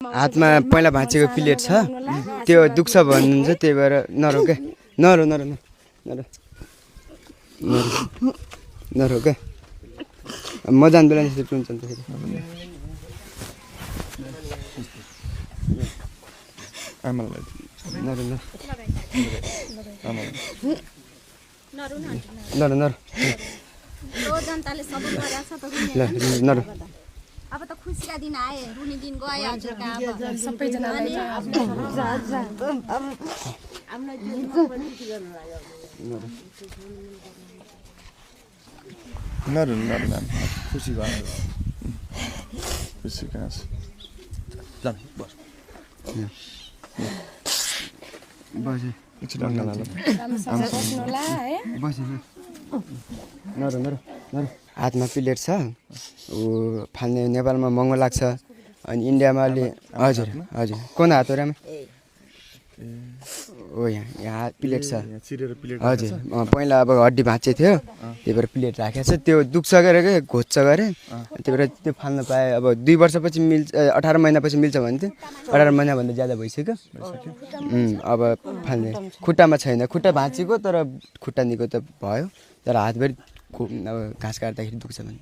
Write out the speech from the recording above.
हातमा पहिला भाँचेको प्लेट छ त्यो दुख्छ भन्नुहुन्छ त्यही भएर नरो के नरो नरो नरो नरो के म जान बेला नि हुन्छ नि फेरि आमालाई नरो नरो नरो नरो नरो जनताले सबै गरिरहेछ त नरो अब त खुसीका दिन आए रुनी दिन गयो हजुरका अब सबैजनालाई नरु नरु नाम खुसी भयो खुसी कास जान बस बसे एकछिन अगाडि लानु बस्नुला है बसे नरो नरो नरो हातमा प्लेट छ ऊ फाल्ने नेपालमा महँगो लाग्छ अनि इन्डियामा अलि हजुर हजुर कुन हात हो रामा ओ यहाँ प्लेट छ चिरेर प्लेट हजुर पहिला अब हड्डी भाँचे थियो त्यही भएर प्लेट राखेको छ त्यो दुख्छ गरे के घोच्छ गरे त्यही भएर त्यो फाल्न पाएँ अब 2 वर्षपछि मिल्छ 18 महिनापछि मिल्छ भने थियो 18 महिनाभन्दा ज्यादा भइसक्यो अब फाल्ने खुट्टामा छैन खुट्टा भाँचेको तर खुट्टा निको त भयो तर हातभरि अब घाँस काट्दाखेरि दुख्छ भने